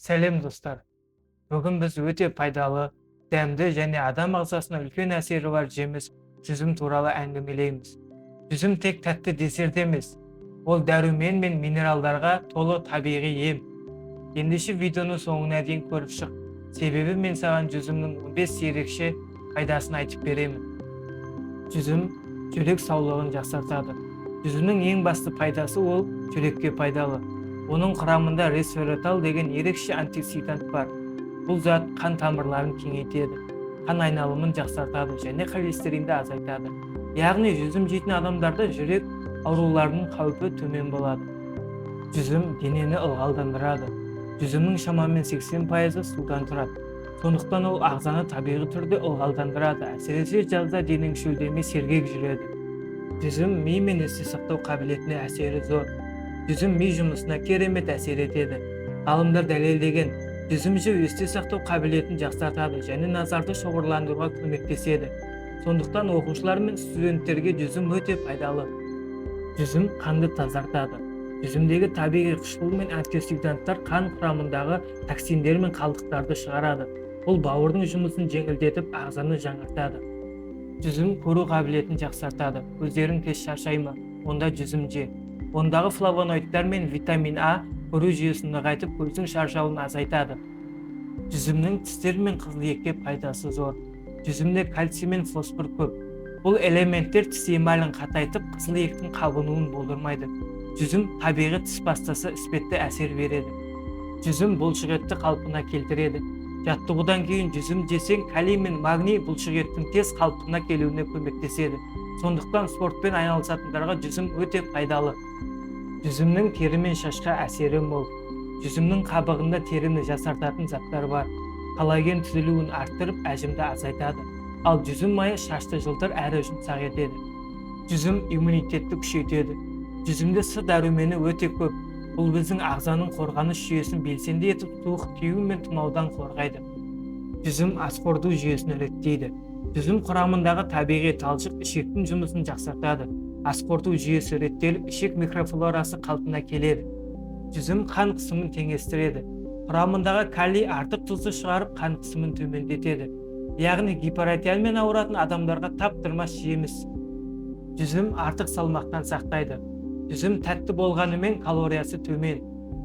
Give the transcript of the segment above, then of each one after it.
Сәлем, достар! Бүгін біз өте пайдалы, дәмді және адам ағзасына үлкен әсері бар жеміс – жүзім туралы әңгімелейміз. Жүзім тек тәтті десерт емес, ол дәрумен мен минералдарға толы табиғи ем. Ендеше, видеоны соңына дейін көріп шық, себебі мен саған жүзімнің 15 ерекше пайдасын айтып беремін. Жүзім жүрек саулығын жақсартады. Жүзімнің ең басты пайдасы – ол жүрекке пайдалы. Оның құрамында ресвератрол деген ерекше антиоксидант бар. Бұл зат қан тамырларын кеңейтеді, қан айналымын жақсартады және холестеринді азайтады. Яғни жүзім жейтін адамдарда жүрек ауруларының қаупі төмен болады. Жүзім денені ылғалдандырады. Жүзімнің шамамен 80%-ы судан тұрады, сондықтан ол ағзаны табиғи түрде ылғалдандырады. Әсіресе жазда денең шөлдемей, сергек жүреді. Жүзім ми мен есте сақтау қабілетіне әсері зор. Жүзім ми жұмысына керемет әсер етеді. Ғалымдар дәлелдеген: жүзім жеу есте сақтау қабілетін жақсартады және назарды шоғырландыруға көмектеседі. Сондықтан оқушылар мен студенттерге жүзім өте пайдалы. Жүзім қанды тазартады. Жүзімдегі табиғи қышқыл мен антиоксиданттар қан құрамындағы токсиндер мен қалдықтарды шығарады. Бұл бауырдың жұмысын жеңілдетіп, ағзаны жаңартады. Жүзім көру қабілетін жақсартады. Көздерің тез шаршай ма? Онда жүзім же. Ондағы флавоноидтар мен витамин А көру жүйесін нығайтып, көздің шаршауын азайтады. Жүзімнің тістер мен қызыл етке пайдасы зор. Жүзімде кальций мен фосфор көп. Бұл элементтер тіс эмалін қатайтып, қызыл иектің қабынуын болдырмайды. Жүзім табиғи тіс пастасы іспетті әсер береді. Жүзім бұлшықетті қалпына келтіреді. Жаттығудан кейін жүзім жесең, калий мен магний бұлшықеттің тез қалпына келуіне көмектеседі. Сондықтан спортпен айналысатындарға жүзім өте пайдалы. Жүзімнің тері мен шашқа әсері мол. Жүзімнің қабығында теріні жасартатын заттар бар. Коллаген түзілуін арттырып, әжімді азайтады. Ал жүзім майы шашты жылтыр әрі жұмсақ етеді. Жүзім иммунитетті күшейтеді. Жүзімде С дәрумені өте көп. Бұл біздің ағзаның қорғаныс жүйесін белсенді етіп, суық тию мен тұмаудан қорғайды. Жүзім ас қорыту жүйесін реттейді. Жүзім құрамындағы табиғи талшық ішектің жұмысын жақсартады. Ас қорыту жүйесі реттеліп, ішек микрофлорасы қалпына келеді. Жүзім қан қысымын теңестіреді. Құрамындағы калий артық тұзды шығарып, қан қысымын төмендетеді. Яғни гипертониямен ауыратын адамдарға таптырмас жеміс. Жүзім артық салмақтан сақтайды. Жүзім тәтті болғанымен, калориясы төмен,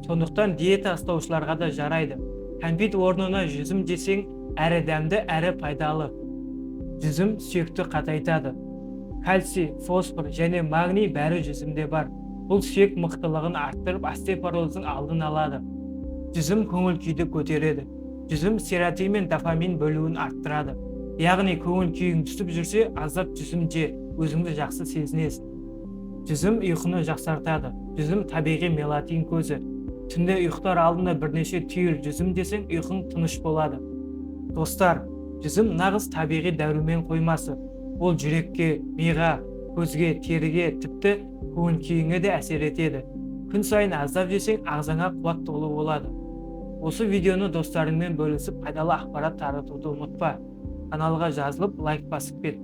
сондықтан диета ұстаушыларға да жарайды. Кәмпит орнына жүзім жесең, әрі дәмді, әрі пайдалы. Жүзім сүйекті қатайтады. Кальций, фосфор және магний бәрі жүзімде бар. Бұл сүйек мықтылығын арттырып, остеопороздың алдын алады. Жүзім көңіл күйді көтереді. Жүзім серотонин мен дофамин бөлуін арттырады. Яғни көңіл күйің түсіп жүрсе, аздап жүзім же, өзіңді жақсы сезінесің. Жүзім ұйқыны жақсартады. Жүзім табиғи мелатонин көзі. Түнде ұйықтар алдында бірнеше түйір жүзім жесең, ұйқың тыныш болады. Достар, жүзім нағыз табиғи дәрумен қоймасы. Ол жүрекке, миға, көзге, теріге, тіпті көңіл күйіңе де әсер етеді. Күн сайын аздап жесең, ағзаңа қуат толы болады. Осы видеоны достарыңмен бөлісіп, пайдалы ақпарат таратуды ұмытпа. Каналға жазылып, лайк басып кет.